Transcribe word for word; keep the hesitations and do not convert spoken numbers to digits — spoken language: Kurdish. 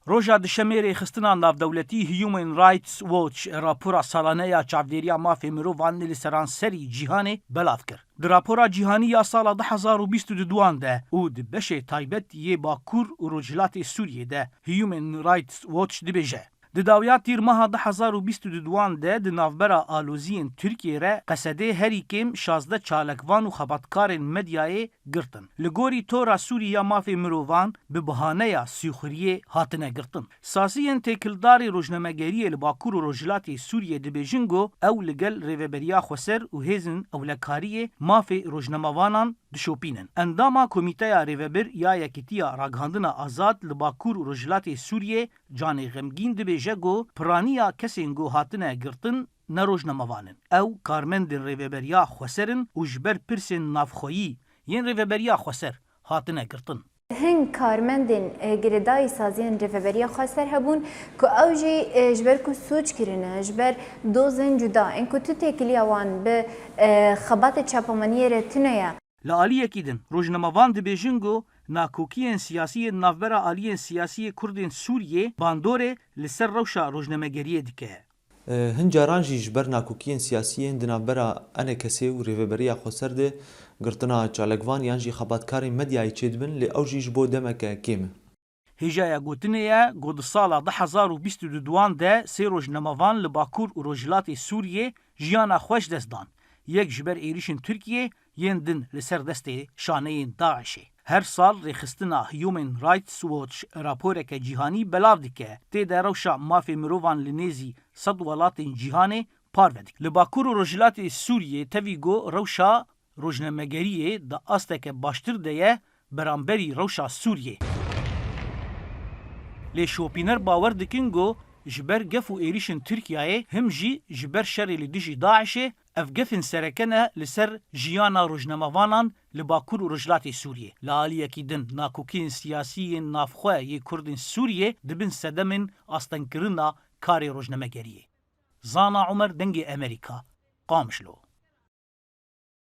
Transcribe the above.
Roja Dişemê rêxistina navdewletî Human Rights Watch rapora salane ya çavdêriya mafê mirovan li seranserî cîhanê belav kir. Di rapora cîhanî ya sala du hezar û bîst û duan de û di beşê taybet yê Bakur û Rojhilatê Sûriyê de Human Rights Watch dibêje, di dawiya tîrmeha du hezar û bîst û duan de di navbera aloziyên Tirkiyê re Qesedê herî kêm şazdeh çalakvan û xebatkarên medyayê girtin. Li gorî Tora Sûrî ya Mafê Mirovan bi bahaneya sûxuriyê hatine girtin. Saziyên têkildarê rojnamegeriyê li Bakur û Rojhilatê Sûriyê dibêjin ku ew li gel Rêveberiya Xweser û hêzên ewlekariyê mafê rojnamevanan dişopînin. Endama Komîteya Rêvebir ya Yekîtiya Ragihandina Azad li Bakur û Rojhilatê Sûriyê Canê Xemgîn dibêje ku piraniya kesên ku hatine girtin ne rojnamevan in. Ew karmendên Rêveberiya Xweser in û ji ber pirsên navxweyî yên Rêveberiya Xweser hatine girtin. Hin karmendên, e, girêdayî saziyên Rêveberiya Xweser hebûn ku ew jî, e, ji ber ku sûc kirine, ji ber dozên cuda ên ku tu têkiliya wan bi, e, xebatê çapemeniyê re tune ye. Li aliyekî din, rojnamevan dibêjin ku nakokiyên siyasî yên navbera aliyên siyasî yê Kurdên Sûriyê bandorê li ser rewşa rojnamegeriyê dike. Hin caran jî ji ber nakokiyên siyasî yên di navbera E N K S û Rêveberiya Xweser de girtina çalakvan yan jî xebatkarên medyayê çêdibin, lê ew jî ji bo demeke kêm e. Hêjaya gotinê ye ku di sala du hezar û bîst û duan de sê rojnamevan li Bakur û Rojhilatê Sûriyê jiyana xwe ji dest dan, yek ji ber êrîşên Tirkiyê, yên din li ser destê şaneyên DAIŞê. Her sal rêxistina Human Rights Watch raporeke cîhanî belav dike, tê de rewşa mafê mirovan li nêzî sed welatên cîhanê parve dike. Li Bakur û Rojhilatê Sûriyê tevî ku rewşa rojnamegeriyê di asteke baştir de ye beramberî rewşa Sûriyê. Lê şopîner bawer dikin ku ji ber gef û êrîşên Tirkiyeyê, him jî ji ber şerê li dijî DAIŞê, ev gefên sereke ne li ser jiyana rojnamevanan li Bakur û Rojhilatê Sûriyê. Li aliyekî din, nakokiyên siyasî yên navxwe yê Kurdên Sûriyê dibin sedemên astengkirina karê rojnamegeriyê. Zana Omer, Dengê Emerîka, Qamişlo.